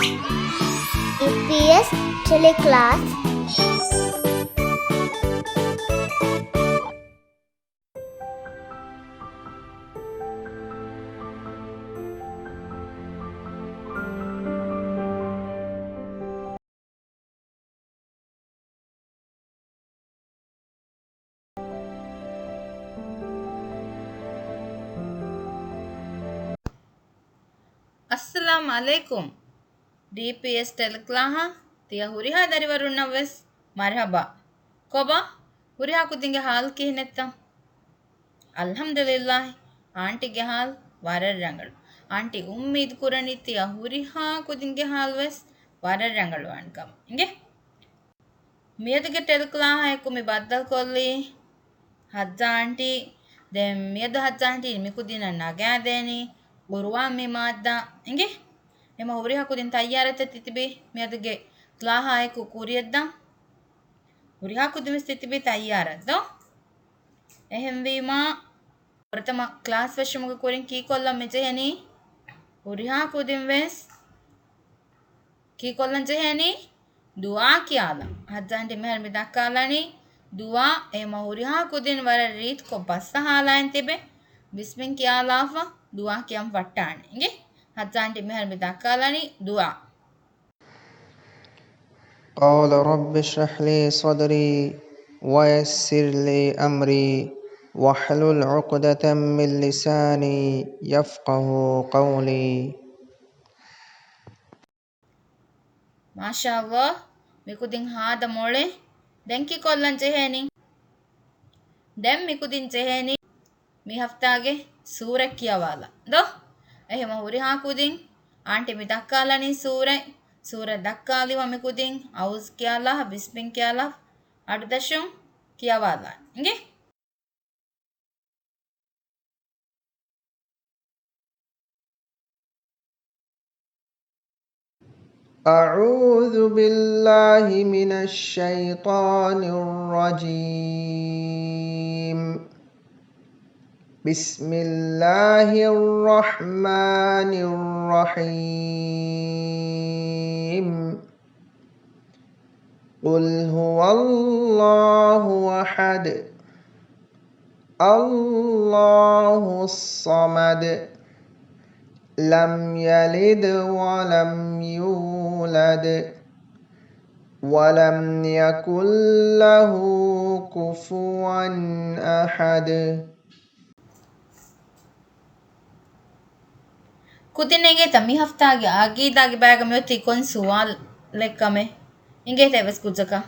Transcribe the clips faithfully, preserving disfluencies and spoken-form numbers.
ޑީޕީއެސް ޓެލެކްލާސް. އައްސަލާމް އަލައިކުމް. ޑީޕީއެސް ޓެލެކްލާހަށް ތިޔަ ހުރިހާ ދަރިވަރުންނަށް ވެސް މަރުހަބާ. ކޮބާ؟ ހުރިހާ ކުދިންގެ ހާލު ކިހިނެއްތަ؟ އަލްޙަމްދުލިއްލާހި، އާންޓީގެ ހާލު ވަރަށް ރަނގަޅު. އާންޓީ އުއްމީދު ކުރަނީ ތިޔަ ހުރިހާ ކުދިންގެ ހާލު ވެސް ވަރަށް ރަނގަޅުވާނެ ކަމަށް. އިނގޭ؟ މިއަދުގެ ޓެލެކްލާހާއެކު މި ބައްދަލުކޮށްލީ ހައްޒާ އާންޓީ. ދެން މިއަދު ހައްޒާ އާންޓީ މިކުދިންނަށް ނަގާދޭނީ ޤުރުއާން މި މާއްދާ. އިނގޭ؟ އެމަ ހުރިހާ ކުދިން ތައްޔާރަށްތަ ތިތިބީ މިއަދުގެ ކްލާހާއެކު ކުރިޔަށްދާން؟ ހުރިހާ ކުދިން ވެސް ތިތިބީ ތައްޔާރަށް ދޯ؟ އެހެންވީމާ، ފުރަތަމަ ކްލާސް ފެށުމުގެ ކުރިން ކީކޮށްލަން މިޖެހެނީ؟ ހުރިހާ ކުދިން ވެސް ކީކޮށްލަން ޖެހޭނީ؟ ދުޢާ ކިޔާލަން. ހައްޒާ އާންޓީ މިހާރު މި ދައްކާލަނީ ދުޢާ. އެހެމަ ހުރިހާ ކުދިން ވަރަށް ރީތިކޮށް ބަސްއަހާލައިން ތިބެ ބިސްމިން ކިޔާލާފަ ދުޢާ ކިޔަން ވައްޓާނެ. އިނގޭ؟ ހައްޒާ އާންޓީ މިހާރު މި ދައްކާލަނީ ދުޢާ. قال رب اشرح لي صدري ويسر لي أمري واحلل عقدة من لساني يفقه قولي. މާޝާﷲ، މިކުދިން ހާދަ މޮޅޭ. ދެން ކީކޮށްލަން ޖެހޭނީ؟ ދެން މިކުދިން ޖެހޭނީ މި ހަފްތާގެ ސޫރަތް ކިޔަވާލަން ދޯ؟ އެހެމަ ހުރިހާ ކުދިން އާންޓީ މި ދައްކާލަނީ ސޫރަތް. ސޫރަތް ދައްކާލިވާ މިކުދިން އައޫޒު ކިޔާލާ، ބިސްމިން ކިޔާލާ، އަޑުދަށުން ކިޔަވާލަން. އިނގޭ؟ أعوذ بالله من الشيطان الرجيم. بسم الله الرحمن الرحيم. قل هو الله أحد. الله الصمد. لم يلد ولم يولد. ولم يكن له كفوا أحد. ކުދިން އެނގޭތަ މި ހަފްތާގެ އަގީދާގެ ބައިގަ މިއޮތީ ކޮން ސުވާލެއްކަމެއް؟ އިނގޭތަ އެވެސް ކުއްޖަކަށް؟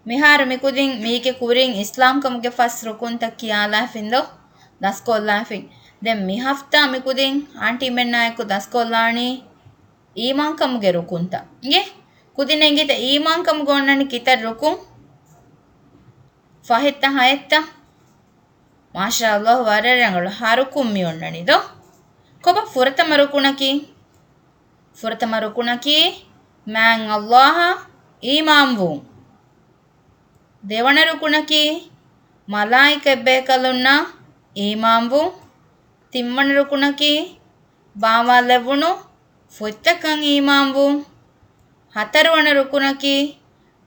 މިހާރު މިކުދިން މީގެ ކުރިން އިސްލާމްކަމުގެ ފަސް ރުކުންތައް ކިޔާލާފިން ދޯ؟ ދަސްކޮށްލާފިން. ދެން މި ހަފްތާ މިކުދިން އާންޓީމެންނާއެކު ދަސްކޮށްލާނީ އީމާންކަމުގެ ރުކުންތައް. އިނގޭ؟ ކުދިން އެނގޭތަ އީމާންކަމުގަ އޮންނަނީ ކިތައް ރުކުން؟ ފަހެއްތަ ހައެއްތަ؟ މާޝާﷲ، ވަރަށް ރަނގަޅު. ހަ ރުކުން މި އޮންނަނީ ދޯ؟ ކޮބާ ފުރަތަމަ ރުކުނަކީ؟ ފުރަތަމަ ރުކުނަކީ މާތް ﷲ އަށް އީމާންވުން. ދެވަނަ ރުކުނަކީ މަލާއިކަތްބޭކަލުންނަށް އީމާންވުން. ތިންވަނަ ރުކުނަކީ ބާވާލެއްވުނު ފޮތްތަކަށް އީމާންވުން. ހަތަރުވަނަ ރުކުނަކީ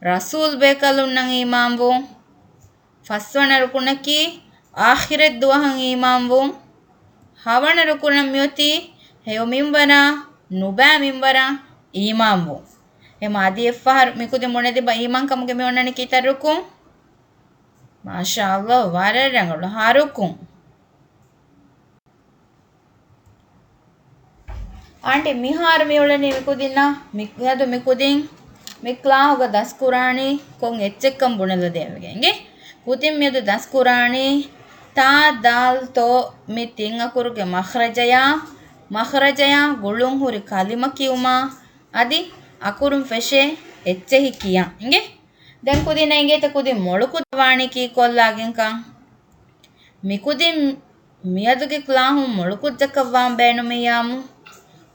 ރަސޫލް ބޭކަލުންނަށް އީމާންވުން. ފަސްވަނަ ރުކުނަކީ އާޚިރަތް ދުވަހަށް އީމާންވުން. ހަވަނަ ރުކުނަށް މިއޮތީ ހެޔޮ މިންވަރާ ނުބައި މިންވަރާ އީމާންވުން. އެމަ އަދި އެއްފަހަރު މިކުދިން ބުނެދިބަ އީމާންކަމުގެ މި އޮންނަނީ ކިތައް ރުކުން؟ މާޝާﷲ، ވަރަށް ރަނގަޅު، ހަ ރުކުން. އާންޓީ، މިހާރު މިއުޅެނީ މިކުދިންނަށް، މި-، މިއަދު މިކުދިން މި ކްލާހުގަ ދަސްކުރާނީ ކޮން އެއްޗެއްކަން ބުނެލަދޭންވެގެން އިނގޭ. ކުދިން މިއަދު ދަސްކުރާނީ ތާ، ދާލް، ތޯ މި ތިން އަކުރުގެ މަޚްރަޖަޔާ، މަޚްރަޖަޔާ ގުޅުން ހުރި ކަލިމަ ކިޔުމާ، އަދި އަކުރުން ފެށޭ އެއްޗެހި ކިޔަން އިނގޭ. ދެން ކުދިންނަށް އެނގޭތަ ކުދިން މޮޅުކުދިން ވާނީ ކީކޮށްލާގެންކަން؟ މިކުދިން މިއަދުގެ ކްލާހުން މޮޅުކުއްޖަކަށް ވާން ބޭނުމިއްޔާމު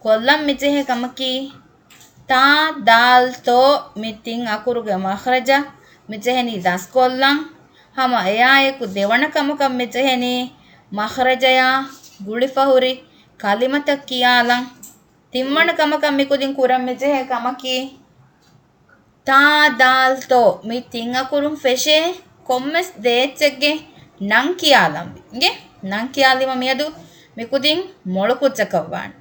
ކޮށްލަން މިޖެހޭ ކަމަކީ، ތާ، ދާލް، ތޯ މި ތިން އަކުރުގެ މަޚްރަޖަށް މިޖެހެނީ ދަސްކޮށްލަން. ހަމަ އެއާއެކު ދެވަނަ ކަމަކަށް މިޖެހެނީ މަޚްރަޖަޔާ ގުޅިފަހުރި ކަލިމަތައް ކިޔާލަން. ތިންވަނަ ކަމަކަށް މިކުދިން ކުރަން މިޖެހޭ ކަމަކީ، ތާ ދާލް ތޯ މި ތިން އަކުރުން ފެށޭ ކޮންމެސް ދޭއްޗެއްގެ ނަން ކިޔާލަންވީ. އިނގޭ؟ ނަން ކިޔާލީމަ މިއަދު މިކުދިން މޮޅު ކުއްޖަކަށް ވާނެ.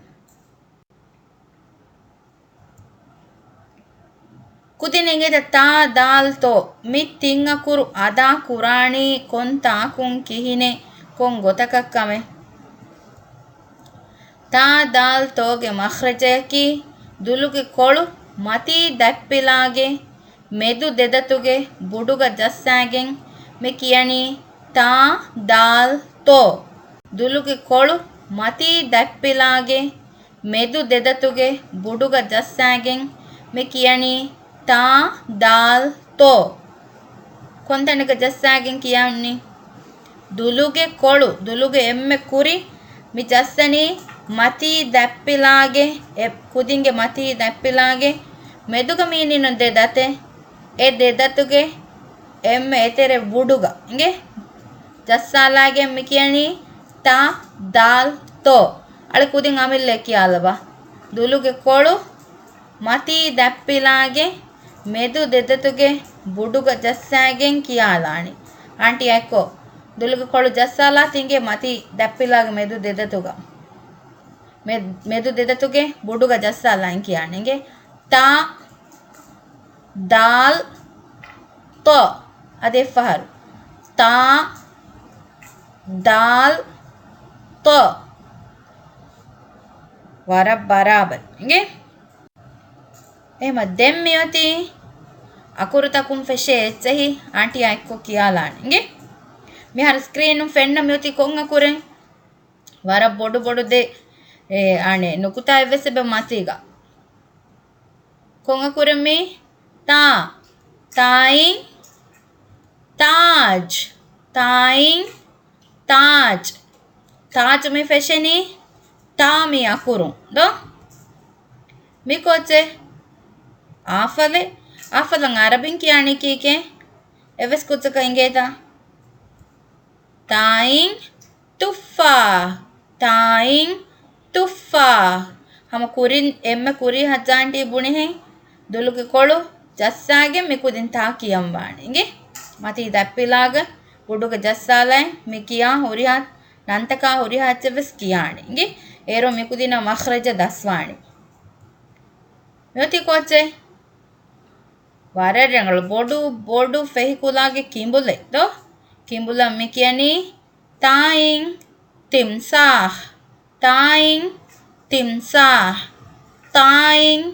ކުދިން އިނގޭތަ ތާ ދާލް ތޯ މި ތިން އަކުރު އަދާ ކުރާނީ ކޮން ތާކުން ކިހިނެއް ކޮން ގޮތަކަށް ކަމެއް؟ ތާ ދާލް ތޯގެ މަޚްރަޖަޔަކީ ދުލުގެ ކޮޅު މަތީ ދަތްޕިލާގެ މެދު ދެދަތުގެ ބުޑުގަ ޖައްސާގެން މި ކިޔަނީ ތާ ދާލް ތޯ. ދުލުގެ ކޮޅު މަތީ ދަތްޕިލާގެ މެދު ދެދަތުގެ ބުޑުގަ ޖައްސާގެން މި ކިޔަނީ ތާ ދާލް ތޯ. ކޮންތަނަކަށް ޖައްސާގެން ކިޔަނީ؟ ދުލުގެ ކޮޅު، ދުލުގެ އެންމެ ކުރި މި ޖައްސަނީ މަތީ ދަތްޕިލާގެ، އެ ކުދިންގެ މަތީ ދަތްޕިލާގެ މެދުގަ މީނިނު ދެ ދަތެއް، އެ ދެ ދަތުގެ އެންމެ އެތެރެ ބުޑުގަ އިނގޭ ޖައްސާލާގެން މި ކިޔަނީ ތާ ދާލް ތޯ. އަޅެ ކުދިން އަމިއްލައަށް ކިޔާލަބަ. ދުލުގެ ކޮޅު މަތީ ދަތްޕިލާގެ މެދު ދެދަތުގެ ބުޑުގަ ޖައްސާގެން ކިޔާލާނީ. އާންޓީ އެއްކޮށް ދުލުގެ ކޮޅު ޖައްސާލާ ތިނގޭ މަތީ ދަތްޕިލާގެ މެދު ދެދަތުގަ. މެ-، މެދު ދެދަތުގެ ބުޑުގަ ޖައްސާލާ ކިޔާނީ. އިނގޭ ތާ ދާލް ތޯ. އަދި އެއްފަހަރު. ތާ ދާލް ތޯ. ވަރަށް ބަރާބަރު. އިނގޭ؟ އެހެމަ ދެން މިއޮތީ އަކުރުތަކުން ފެށޭ އެއްޗެހި އާންޓީއާ އެއްކޮށް ކިޔާލާނެ. އިނގޭ؟ މިހާރު ސްކްރީނުން ފެންނަ މިއޮތީ ކޮން އަކުރެއް؟ ވަރަށް ބޮޑު ބޮޑު ދެ، އެ، އަނެއް ނުކުތާއެއްވެސް އެބަ މަތީގަ. ކޮން އަކުރެއް މީ؟ ތާ. ތާއިން ތާޖް. ތާއިން ތާޖް. ތާޖް މި ފެށެނީ ތާ މި އަކުރުން ދޯ؟ މި ކޯޗެއް؟ އާފަލެއް. އާފަލަށް އަރަބިން ކިޔާނީ ކީކޭ؟ އެއްވެސް ކުއްޖަކަށް އިނގޭތަ؟ ތާއިން ތުއްފާ. ތާއިން ތުއްފާ. ހަމަ ކުރިން އެންމެ ކުރީ ހައްޖާންޓީ ބުނިހެން ދުލުގެ ކޮޅު ޖައްސާގެން މި ކުދިން ތާ ކިޔަން ވާނެ. އިނގޭ؟ މަތީ ދަތްޕިލާގަ ބުޑުގަ ޖައްސާލައި މި ކިޔާ ހުރިހާ ނަންތަކާ ހުރިހާ އެއްޗެއް ވެސް ކިޔާނެ. އިނގޭ؟ އޭރު މި ކުދިންނަށް މަޚްރަޖަށް ދަސްވާނެ. މިއޮތީ ކޯޗެއް؟ ވަރަށް ރަނގަޅު. ބޮޑު ބޮޑު ފެހި ކުލާގެ ކިނބުލެއް ދޯ؟ ކިނބުލަށް މި ކިޔަނީ ތާއިން ތިމްސާހް. ތާއިން ތިމްސާހް. ތާއިން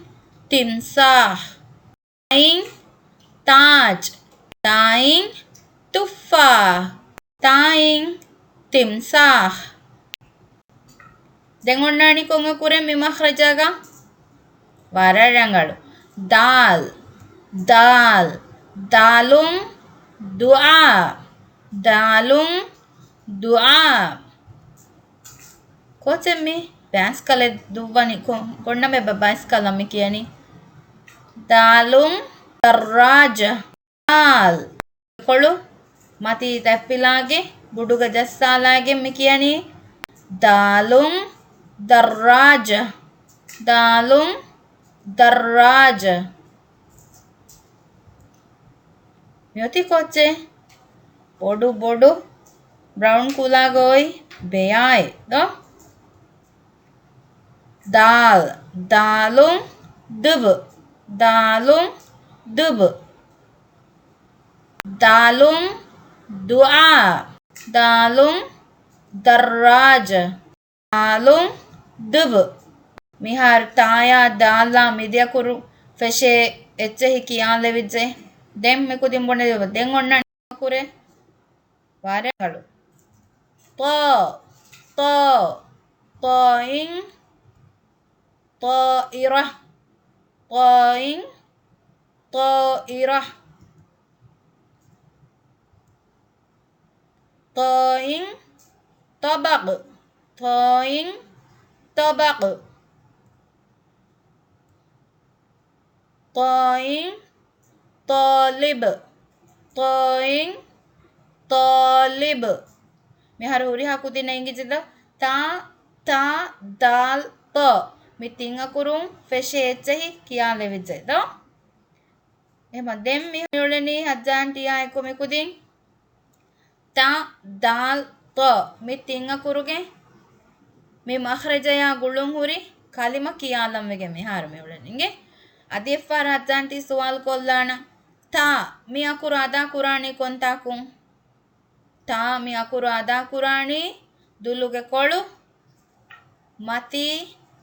ތިމްސާހް. ތާއިން ތާޖް. ތާއިން ތުއްފާ. ތާއިން ތިމްސާހް. ދެން އޮންނާނީ ކޮން އަކުރެއް މި މަޚްރަޖާގަ؟ ވަރަށް ރަނގަޅު. ދާލް. ދާލް. ދާލުން ދުޢާ. ދާލުން ދުޢާ. ކޯޗެއް މި ބައިސްކަލެއް ދުއްވަނީ ކޮ-، ކޮންނަމެ ބަ-، ބައިސްކަލަށް މި ކިޔަނީ؟ ދާލުން ދައްރާޖަ. ދާލް. ކޮޅު މަތީ ދަތްޕިލާގެ ބުޑުގަ ޖައްސާލާގެން މި ކިޔަނީ ދާލުން ދައްރާޖަ. ދާލުން ދައްރާޖަ. މިއޮތީ ކޯޗެއް؟ ބޮޑު ބޮޑު ބްރައުން ކުލާގަ އޮތް ބެޔާއެއް ދޯ؟ ދާލް. ދާލުން ދުބު. ދާލުން ދުބު. ދާލުން ދުޢާ. ދާލުން ދައްރާޖަ. ދާލުން ދުބު. މިހާރު ތާޔާ ދާލާ މި ދެ އަކުރު ފެށޭ އެއްޗެހި ކިޔާލެވިއްޖެ. ދެން މި ކުދިން ބުނެލި. ދެން އޮންނަ އަކުރެއް ވަރަށް ރަނގަޅު. ތޯ، ތޯ، ތޯއިން، ޠާއިރަ، ޠާއިން، ޠާއިރަ. ޠާއިން، ޠަބަޤް، ޠާއިން، ޠަބަޤް. ޠާއިން، ޠާލިބް، ޠާއިން، ޠާލިބް. މިހާރު ހުރިހާ ކުދިންނަށް އިނގިޒިލަށް ތާ، ތާ، ދާލް، ޠާ. މި ތިން އަކުރުން ފެށޭ އެއްޗެހި ކިޔާލެވިއްޖެ ދޯ؟ އެހެމަ ދެން މި އުޅެނީ ހައްޖާންޓީއާ އެކު މިކުދިން. ތާ، ދާލް، ޠާ މި ތިން އަކުރުގެ މި މަޚްރަޖަޔާ ގުޅުން ހުރި ކަލިމަ ކިޔާލަން ވެގެން މިހާރު މި އުޅެނީ. އިނގޭ އަދި އެއްފަހަރު ހައްޖާންޓީ ސުވާލު ކޮށްލާނަން. ތާ މި އަކުރު އަދާ ކުރާނީ ކޮންތާކުން؟ ތާ މި އަކުރު އަދާ ކުރާނީ ދުލުގެ ކޮޅު، މަތީ،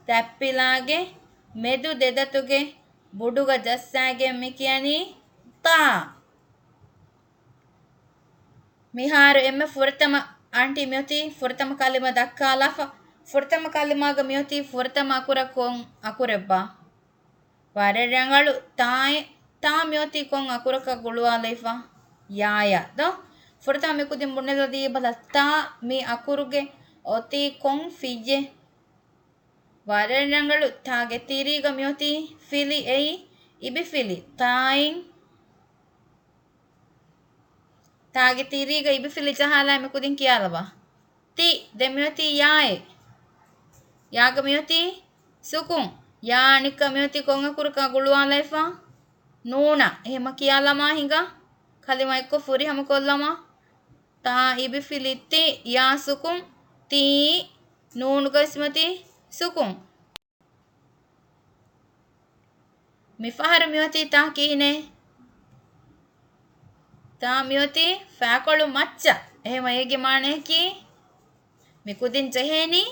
ދަތްޕިލާގެ މެދު ދެދަތުގެ ބުޑުގަ ޖައްސާގެން މި ކިޔަނީ ތާ. މިހާރު އެންމެ ފުރަތަމަ އާންޓީ މިއޮތީ ފުރަތަމަ ކަލިމަ ދައްކާލާފަ. ފުރަތަމަ ކަލިމާގަ މިއޮތީ ފުރަތަމަ އަކުރަށް ކޮން އަކުރެއްބާ؟ ވަރަށް ރަނގަޅު. ތާއެއް، ތާ މިއޮތީ ކޮން އަކުރަކަށް ގުޅުވާލައިފަ؟ ޔާޔާ ދޯ؟ ފުރަތަމަ މިކުދިން ބުނެލަދީ ބަލަ. ތާ މި އަކުރުގެ އޮތީ ކޮން ފިއްޔެއް؟ ވަރަށް ރަނގަޅު. ތާގެ ތިރީގަ މިއޮތީ ފިލި އެއީ އިބިފިލި. ތާއިން ތާގެ ތިރީގަ އިބިފިލި ޖަހާލާ މިކުދިން ކިޔާލަބާ. ތި ދެ މިއޮތީ ޔާއެއް. ޔާގަ މިއޮތީ ސުކުން. ޔާ އަނެއްކާ މިއޮތީ ކޮން އަކުރަކާ ގުޅުވާލައިފަ؟ ނޫނާ. އެހެމަ ކިޔާލަމާ ހިނގާ. ކަލިމަ އެއްކޮށް ފުރިހަމަ ކޮށްލަމާ. ތާ އިބިފިލި ތި، ޔާ ސުކުން ތީ، ނޫނުގަ ވެސް މިއޮތީ ސުކުން. މިފަހަރު މިއޮތީ ތާ ކިހިނެއް؟ ތާ މިއޮތީ ފާކޮޅު މައްޗަށް. އެހެމަ އޭގެ މާނަޔަކީ މިކުދިން ޖެހޭނީ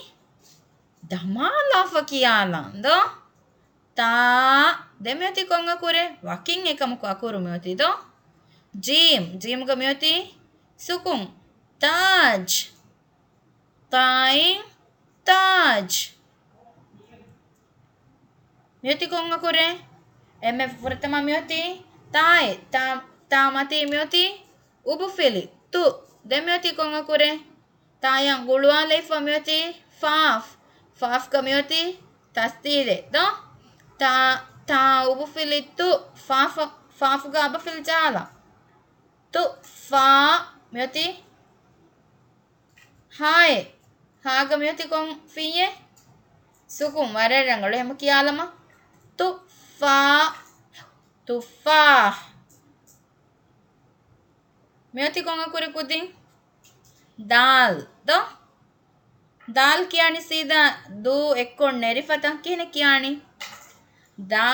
ދަމާލާފަ ކިޔާލަން ދޯ؟ ތާ ދެ މިއޮތީ ކޮން އަކުރެއް؟ ވަކިން އެކަމަކު އަކުރު މިއޮތީ ދޯ؟ ޖީމް. ޖީމްގަ މިއޮތީ ސުކުން. ތާޖް. ތާއިން ތާޖް. މިއޮތީ ކޮން އަކުރެއް؟ އެންމެ ފުރަތަމަ މިއޮތީ ތާއެއް. ތާ، ތާ މަތީ މިއޮތީ އުބުފިލި ތު. ދެ މިއޮތީ ކޮން އަކުރެއް؟ ތާޔަށް ގުޅުވާލައިފަ މިއޮތީ ފާފް. ފާފްގަ މިއޮތީ ތަސްދީދެއް ދޯ؟ ތާ، ތާ އުބުފިލި ތު. ފާފަ، ފާފްގަ އަބަފިލި ޖާލާ. ތު، ފާ މިއޮތީ ހާއެއް. ހާގަ މިއޮތީ ކޮން ފިއްޔެއް؟ ސުކުން. ވަރަށް ރަނގަޅު. އެހެމަ ކިޔާލަމާ. ތުފާ، ތުފާ. މިއޮތީ ކޮން އަކުރެއް ކުދިން؟ ދާލް ދޯ؟ ދާލް ކިޔާނީ ސީދާ ދޫ އެއްކޮށް ނެރިފަތަ ކިހިނެއް ކިޔާނީ؟ ދާ،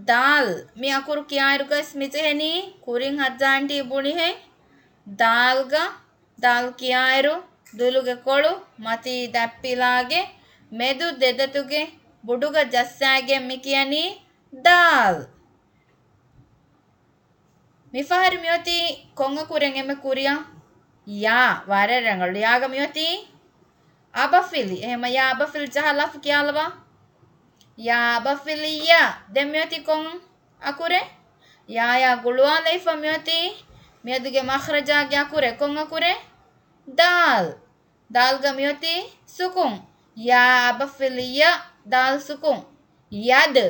ދާލް މި އަކުރު ކިޔާއިރުގަސް މިޖެހެނީ ކުރިން ހައްޖާ އަންޓީ ބުނިހެން. ދާލްގަ، ދާލް ކިޔާއިރު ދުލުގެ ކޮޅު މަތީ ދަތްޕިލާގެ މެދު ދެދަތުގެ ބުޑުގަ ޖައްސާގެން މި ކިޔަނީ ދާލް. މިފަހަރު މިއޮތީ ކޮން އަކުރެއް އެންމެ ކުރިއަށް؟ ޔާ. ވަރަށް ރަނގަޅު. ޔާގަ މިއޮތީ އަބަފިލި. އެހެމަ ޔާ އަބަފިލި ޖަހާލާފަ ކިޔާލަބާ. ޔާ އަބަފިލި ޔާ. ދެން މިއޮތީ ކޮން އަކުރެއް؟ ޔާޔާ ގުޅުވާލައިފަ މިއޮތީ މިއަދުގެ މަޚްރަޖާގެ އަކުރެއް. ކޮން އަކުރެއް؟ ދާލް. ދާލްގަ މިއޮތީ ސުކުން. ޔާ އަބަފިލި ޔަ. ދާލް ސުކުން. ޔަދް.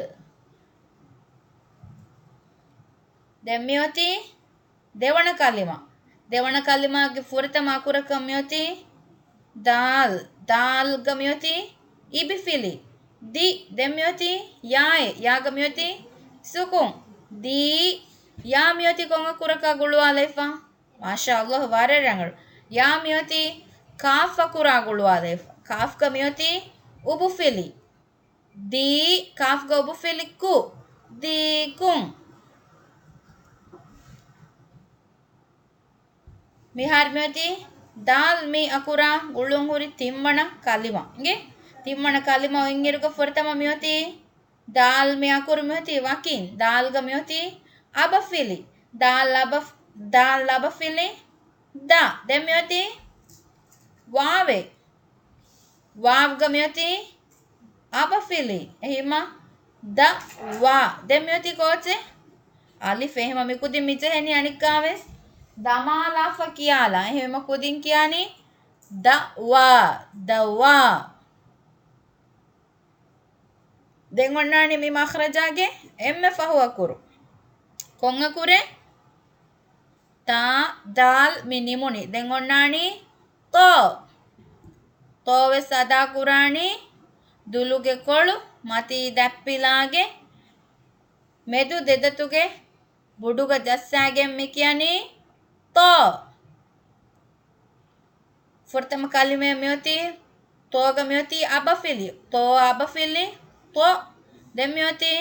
ދެން މިއޮތީ ދެވަނަ ކަލިމަ. ދެވަނަ ކަލިމާގެ ފުރަތަމަ އަކުރަކަށް މިއޮތީ ދާލް. ދާލްގަ މިއޮތީ އިބިފިލި ދި. ދެން މިއޮތީ ޔާއެއް. ޔާގަ މިއޮތީ ސުކުން. ދީ. ޔާ މިއޮތީ ކޮން އަކުރަކާ ގުޅުވާލައިފަ؟ މާޝާﷲ، ވަރަށް ރަނގަޅު. ޔާ މިއޮތީ ކާފް އަކުރާ ގުޅުވާލައިފަ. ކާފްގަ މިއޮތީ އުބުފިލި ދީ. ކާފްގަ އުބުފިލި ކު. ދީކުން. މިހާރު މިއޮތީ ދާލް މި އަކުރާ ގުޅުން ހުރި ތިންވަނަ ކަލިމަ. އިނގޭ؟ ތިންވަނަ ކަލިމަ އޮތްއިރުގަ ފުރަތަމަ މިއޮތީ ދާލް މި އަކުރު މިއޮތީ ވަކިން. ދާލްގަ މިއޮތީ އަބަފިލި. ދާލް އަބަ، ދާލް އަބަފިލި ދަ. ދެން މިއޮތީ ވާވެއް. ވާވްގަ މިއޮތީ އަބަފިލި. އެހީމަ ދަ ވާ. ދެން މިއޮތީ ކޯޗެއް؟ އަލިފް. އެހީމަ މި ކުދިން މިޖެހެނީ އަނެއްކާވެސް ދަމާލާފަ ކިޔާލާ. އެހީމަ ކުދިން ކިޔާނީ ދަ ވާ. ދަ ވާ. ދެން އޮންނާނީ މި މަޚްރަޖާގެ އެންމެ ފަހު އަކުރު. ކޮން އަކުރެއް؟ ތާ، ދާލް މި ނިމުނީ. ދެން އޮންނާނީ ޠޯ. ޠޯ ވެސް އަދާ ކުރާނީ ދުލުގެ ކޮޅު މަތީ ދަތްޕިލާގެ މެދު ދެދަތުގެ ބުޑުގަ ޖައްސާގެން މި ކިޔަނީ ތޯ. ފުރަތަމަ ކަލިމައެއް މިއޮތީ، ތޯގަ މިއޮތީ އަބަފިލި. ތޯ އަބަފިލި، ތޯ. ދެން މިއޮތީ،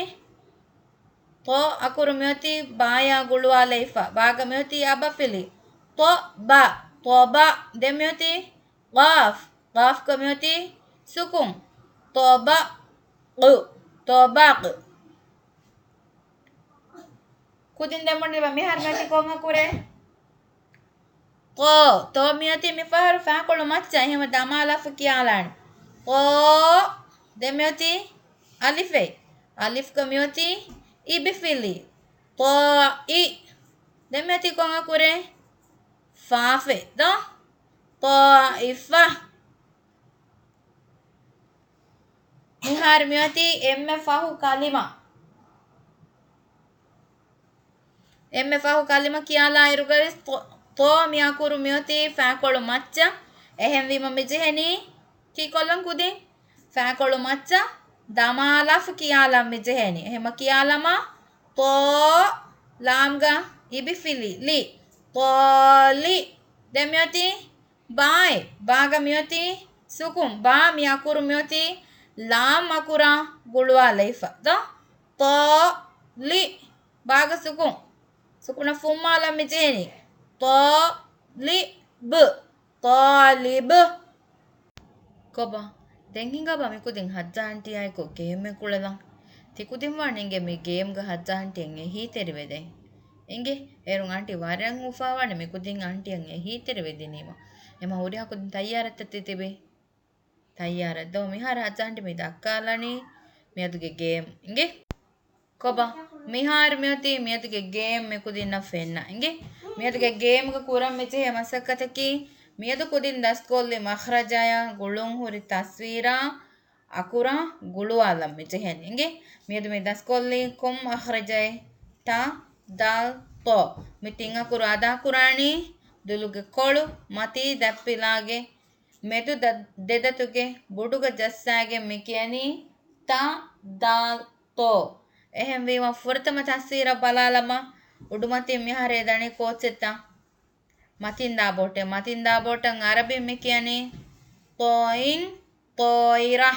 ތޯ އަކުރު މިއޮތީ ބާޔާ ގުޅުވާލައިފަ. ބާގަ މިއޮތީ އަބަފިލި. ތޯ ބާ، ތޯ ބާ. ދެން މިއޮތީ ގާފް، ގާފްގަ މިއޮތީ ސުކުން. ތޯ ބާ ގު، ތޯ ބާ ގު. ކުދިން ދެމުން މިހާރު މިއޮތީ ކޮން އަކުރެއް؟ ތޯ. ތޯ މިއޮތީ މިފަހަރު ފާކޮޅު މައްޗަށް، އެހެމަ ދަމާލަފު ކިޔާލާނެ. ތޯ. ދެން މިއޮތީ އަލިފެއް. އަލިފްގަ މިއޮތީ އިބިފިލި. ތޯ އި. ދެން މިއޮތީ ކޮން އަކުރެއް؟ ފާފެއް ދޯ؟ ތޯ އިފަ. މިހާރު މިއޮތީ އެންމެ ފަހު ކަލިމަ. އެންމެ ފަހު ކަލިމަ ކިޔާލާ އިރުގަވެސް ތޯ، ތޯ މި އަކުރު މިއޮތީ ފާކޮޅު މައްޗަށް. އެހެންވީމަ މިޖެހެނީ ކީކޮށްލަން ކުދިން؟ ފާކޮޅު މައްޗަށް ދަމާލާފަ ކިޔާލަން މިޖެހެނީ. އެހެމަ ކިޔާލަމާ، ތޯ ލާމްގަ އިބިފިލި ލި. ތޯލި. ދެން މިއޮތީ ބާއެއް. ބާގަ މިއޮތީ ސުކުން. ބާ މި އަކުރު މިއޮތީ ލާމް އަކުރާ ގުޅުވާލައިފަ ދޯ؟ ތޯލި. ބާގަ ސުކުން. ސުކުނަށް ފުއްމާލަން މިޖެހެނީ. ތޯލިބް. ތޯލިބް. ކޮބާ؟ ދެން ހިނގާބާ މިކުދިން ހައްޖާ އަންޓީއާއެކު ގޭމެއް ކުޅެލަން. ތިކުދިން ވާނެ އިނގޭ މި ގޭމްގަ ހައްޖާ އަންޓީއަށް އެހީތެރިވެދޭ. އިނގޭ، އޭރުން އަންޓީ ވަރަށް އުފާވާނެ މިކުދިން އަންޓީއަށް އެހީތެރިވެދިނީމަ. އެމަ ހުރިހާ ކުދިން ތައްޔާރަށްތަ ތި ތިބީ؟ ތައްޔާރަށް ދޯ؟ މިހާރު ހައްޖާ އަންޓީ މި ދައްކާލަނީ މިއަދުގެ ގޭމް. އިނގޭ؟ ކޮބާ؟ މިހާރު މިއޮތީ މިއަދުގެ ގޭމް މިކުދިންނަށް ފެންނަ. އިނގޭ؟ މިއަދުގެ ގޭމްގަ ކުރަން މިޖެހޭ މަސައްކަތަކީ، މިއަދު ކުދިން ދަސްކޮށްލި މަޚްރަޖާ ގުޅުން ހުރި ތަސްވީރާ އަކުރާ ގުޅުވާލަން މިޖެހެން. އިނގޭ؟ މިއަދު މި ދަސްކޮށްލީ ކޮން މަޚްރަޖެއް؟ ތަ، ދާލް، ތޯ. މި ތިން އަކުރު އަދާކުރާނީ ދުލުގެ ކޮޅު މަތީ ދަތްޕިލާގެ މެދު ދަ-، ދެދަތުގެ ބުޑުގަ ޖައްސާގެން މި ކިޔަނީ ތަ، ދާލް، ތޯ. އެހެންވީމަ ފުރަތަމަ ތަސްވީރަށް ބަލާލަމާ، އުޑުމަތިން މިހާރު އެދަނީ ކޯއްޗެއްތަ؟ މަތިންދާ ބޯޓެއް. މަތިންދާ ބޯޓަށް އަރަބިން މި ކިޔަނީ ޠާއިރް، ޠާއިރަ.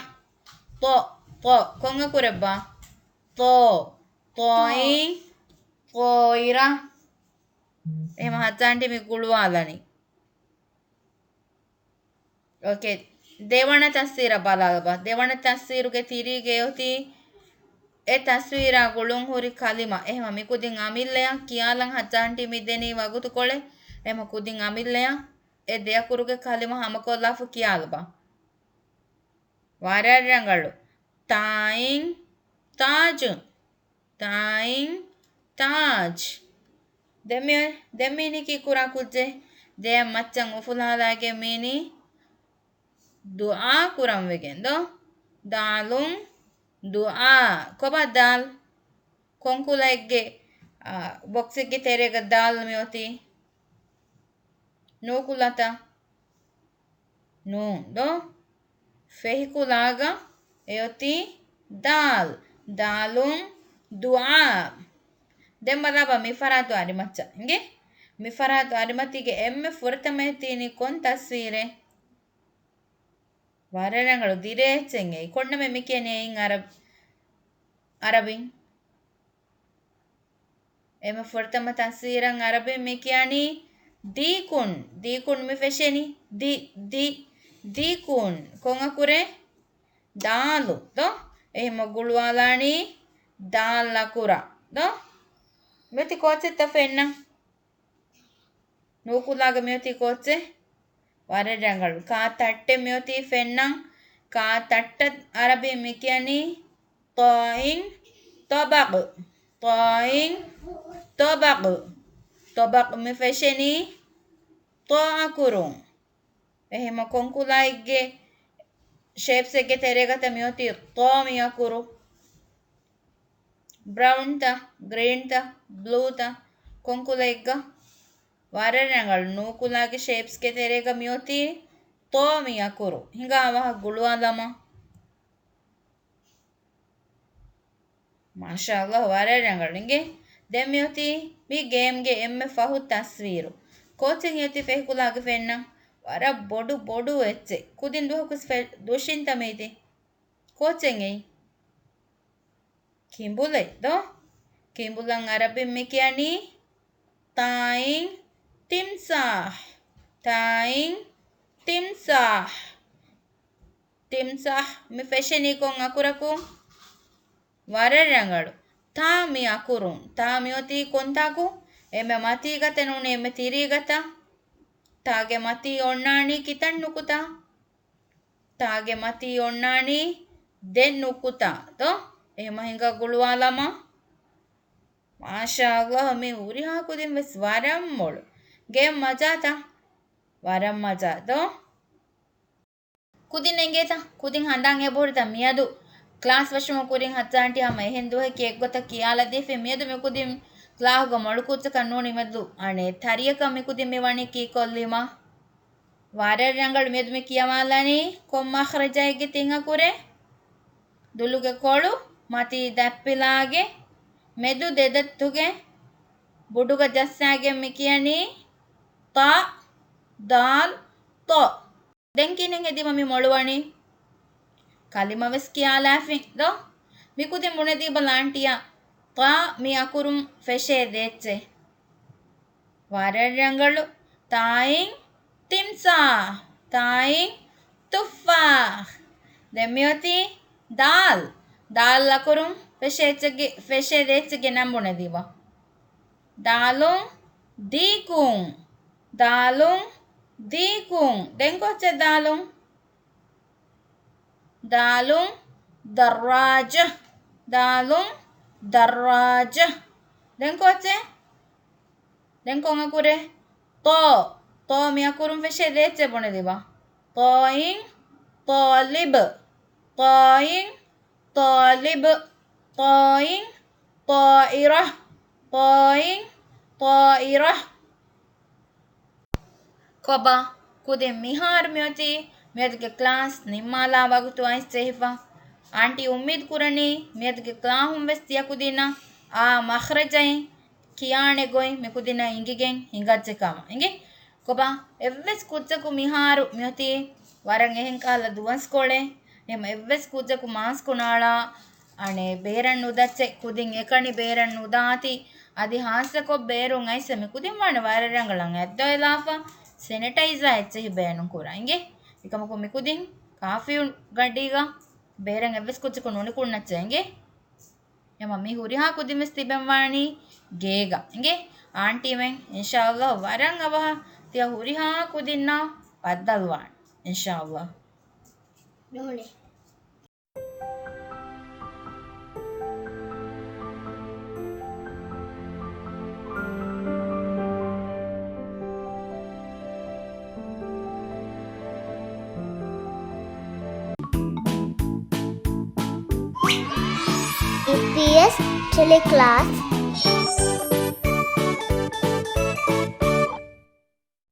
ޠާ، ޠާ. ކޮން އަކުރެއްބާ؟ ޠާ. ޠާއިރް، ޠާއިރަ. އެހެމަ ހައްޖާ އަންޓީ މި ގުޅުވާލަނީ. އޯކޭ. ދެވަނަ ތަސްވީރަށް ބަލާލަބަ. ދެވަނަ ތަސްވީރުގެ ތިރީގައި އޮތީ އެ ތަސްވީރާ ގުޅުން ހުރި ކަލިމަ. އެހެމަ މި ކުދިން އަމިއްލަޔަށް ކިޔާލަން ހައްޖާ އަންޓީ މި ދެނީ ވަގުތުކޮޅެއް. އެހެމަ ކުދިން އަމިއްލަޔަށް އެ ދެ އަކުރުގެ ކަލިމަ ހަމަކޮށްލާފަ ކިޔާލަބަ. ވަރަށް ރަނގަޅު. ތާއިން ތާޖު. ތާއިން ތާޖް. ދެން މި-، ދެން މީނީ ކީ ކުރާ ކުއްޖެއް؟ ދެއަތް މައްޗަށް އުފުލާލާގެން މީނީ ދުޢާ ކުރަން ވެގެން ދޯ؟ ދާލުން ދުޢާ. ކޮބާ ދާލް؟ ކޮންކުލައެއްގެ، އާ، ބޮކްސެއްގެ ތެރޭގަ ދާލް މިއޮތީ؟ ނޫކުލަތަ؟ ނޫން ދޯ؟ ފެހިކުލާގަ އެއޮތީ ދާލް. ދާލުން ދުޢާ. ދެން ބަލާބަ މި ފަރާތު އަރިމައްޗަށް. އިނގޭ؟ މި ފަރާތު އަރިމަތީގެ އެންމެ ފުރަތަމަ އެ ތީނީ ކޮން ތަސްވީރެއް؟ ވަރަށް ރަނގަޅު. ދިރޭ އެއްޗެއް އެއީ. ކޮންނަމެ މި ކިޔަނީ އެއިން އަރަ-، އަރަބިން؟ އެމަ ފުރަތަމަ ތަސްވީރަށް އަރަބިން މި ކިޔަނީ ދީކުން. ދީކުން މި ފެށެނީ. ދި، ދި، ދީކުން. ކޮން އަކުރެއް؟ ދާލު ދޯ؟ އެހެމަ ގުޅުވާލާނީ ދާލް އަކުރަށް ދޯ؟ މިއޮތީ ކޯއްޗެއްތަ ފެންނަ؟ ނޫކުލާގަ މިއޮތީ ކޯއްޗެއް؟ ވަރަށް ރަނގަޅު. ކާ ތައްޓެއް މިއޮތީ ފެންނަން. ކާ ތައްޓަށް އަރަބިން މި ކިޔަނީ ޠާއިން ޠަބަޤް. ޠާއިން ޠަބަޤް. ޠަބަޤް މި ފެށެނީ ޠާ އަކުރުން. އެހެމަ ކޮންކުލައެއްގެ ޝޭޕްސެއްގެ ތެރޭގަތަ މިއޮތީ ޠާ މި އަކުރު. ބްރައުންތަ، ގްރީންތަ، ބްލޫތަ، ކޮންކުލައެއްގަ؟ ވަރަށް ރަނގަޅު. ނޫކުލާގެ ޝޭޕްސްގެ ތެރޭގަ މިއޮތީ ޠާ މި އަކުރު. ހިނގާ އަވަހަށް ގުޅުވާލަމާ. މާޝާﷲ، ވަރަށް ރަނގަޅު. އިނގޭ. ދެން މިއޮތީ މި ގޭމްގެ އެންމެ ފަހު ތަސްވީރު. ކޯޗެއް އެއޮތީ ފެހިކުލާގެ ފެންނަ ވަރަށް ބޮޑު ބޮޑު އެއްޗެއް. ކުދިން ދުވަހަކު ފެ-، ދުށިންތަ މިއޮތީ؟ ކޯޗެއް އެއީ؟ ކިނބުލެއް ދޯ؟ ކިނބުލަށް އަރަބިން މި ކިޔަނީ ތާއިން ތިމްސާހް. ތާއިން ތިމްސާހް. ތިމްސާހް މި ފެށެނީ ކޮން އަކުރަކު؟ ވަރަށް ރަނގަޅު. ތާ މި އަކުރުން. ތާ މިއޮތީ ކޮންތާކު؟ އެންމެ މަތީގަތަ ނޫނީ އެންމެ ތިރީގަތަ؟ ތާގެ މަތީ އޮންނާނީ ކިތައް ނުކުތާ؟ ތާގެ މަތީ އޮންނާނީ ދެ ނުކުތާ ދޯ؟ އެހެމަ ހިނގާ ގުޅުވާލަމާ. މާޝާﷲ، މި ހުރިހާ ކުދިން ވެސް ވަރަށް މޮޅު. ގޭމް މަޖާތަ؟ ވަރަށް މަޖާ ދޯ؟ ކުދިން އެނގޭތަ؟ ކުދިން ހަނދާން އެބަހުރިތަ މިއަދު ކްލާސް ވަށުމުގެ ކުރިން ހައްސާ އަންޓީ ހަމަ އެހެން ދުވަހެއް އެއްގޮތަށް ކިޔާލަދީފި. މިއަދު މި ކުދިން ކްލާހުގަ މޮޅު ކުއްޖަކަށް ނޫނީ މެދު އަނެއް ތަރިއަކަށް މި ކުދިން މި ވަނީ ކީކޮށްލީމާ. ވަރަށް ރަނގަޅު. މިއަދު މި ކިޔަވާލަނީ ކޮން މަޚްރަޖައެއްގެ ތިން އަކުރެއް؟ ދުލުގެ ކޮޅު މަތީ ދަތްޕިލާގެ މެދު ދެދައްތުގެ ބުޑުގަ ޖައްސާގެން މި ކިޔަނީ ތާ، ދާލް، ތޯ. ދެން ކިހިނެއް ހެދީމަ މި މޮޅުވަނީ؟ ކަލިމަ ވެސް ކިޔާލާފިން ދޯ؟ މި ކުދިން ބުނެދީބަލަ އާންޓީއަށް، ތާ މި އަކުރުން ފެށޭ ދޭއްޗެއް. ވަރަށް ރަނގަޅު. ތާއިން ތިމްސާ. ތާއިން ތުއްފާ. ދެން މިއޮތީ ދާލް. ދާލް އަކުރުން ފެށޭ އެއްޗެއްގެ، ފެށޭ ދޭއްޗެއްގެ ނަން ބުނެދީބަ. ދާލުން ދީކުން. ދާލުން ދީކުން. ދެން ކޯއްޗެއް ދާލުން؟ ދާލުން ދައްރާޖަ. ދާލުން ދައްރާޖަ. ދެން ކޯއްޗެއް؟ ދެން ކޮން އަކުރެއް؟ ޠޯ. ޠޯ މި އަކުރުން ފެށޭ ދޭއްޗެއް ބުނެދީބަ. ޠޯއިން ޠާލިބް. ޠޯއިން ޠާލިބް. ޠޯއިން ޠާއިރަ. ޠޯއިން ޠާއިރަ. ކޮބާ، ކުދިން މިހާރު މިއޮތީ މިއަދުގެ ކްލާސް ނިންމާލާ ވަގުތު އައިސް ޖެހިފަ. އާންޓީ އުއްމީދު ކުރަނީ މިއަދުގެ ކްލާހުން ވެސް ތިޔަ ކުދިންނަށް އާ މަޚްރަޖައިން ކިޔާނެ ގޮތް މި ކުދިންނަށް އިނގިގެން ހިނގައްޖެ ކަމަށް. އިނގޭ؟ ކޮބާ، އެއްވެސް ކުއްޖަކު މިހާރު މިއޮތީ ވަރަށް އެހެން ކަހަލަ ދުވަސްކޮޅެއް. އެހެން އެއްވެސް ކުއްޖަކު މާސްކު ނާޅާ އަނެއް ބޭރަށް ނުދައްޗެ، ކުދިން އެކަނި ބޭރަށް ނުދާތި، އަދި ހާއްސަކޮށް ބޭރުން އައިސް މި ކުދިން ވާނެ ވަރަށް ރަނގަޅަށް އަތްދޮއެލާފަ ސެނިޓައިޒާ އެއްޗެހި ބޭނުން ކުރާ. އިނގޭ؟ އެކަމަކު މި ކުދިން ކާފީ ގަޑީގަ ބޭރަށް އެއްވެސް ކުއްޖަކު ނުނިކުންނައްޗޭ. އިނގޭ؟ އެމަ މި ހުރިހާ ކުދިން ވެސް ތިބެން ވާނީ ގޭގަ. އިނގޭ؟ އާންޓީމެން އިންޝާﷲ ވަރަށް އަވަހަށް ތިޔަ ހުރިހާ ކުދިންނާ ބައްދަލުވާނެ. އިންޝާﷲ. ނޫނޭ. އީޕީއެސް ޓެލެކްލާސް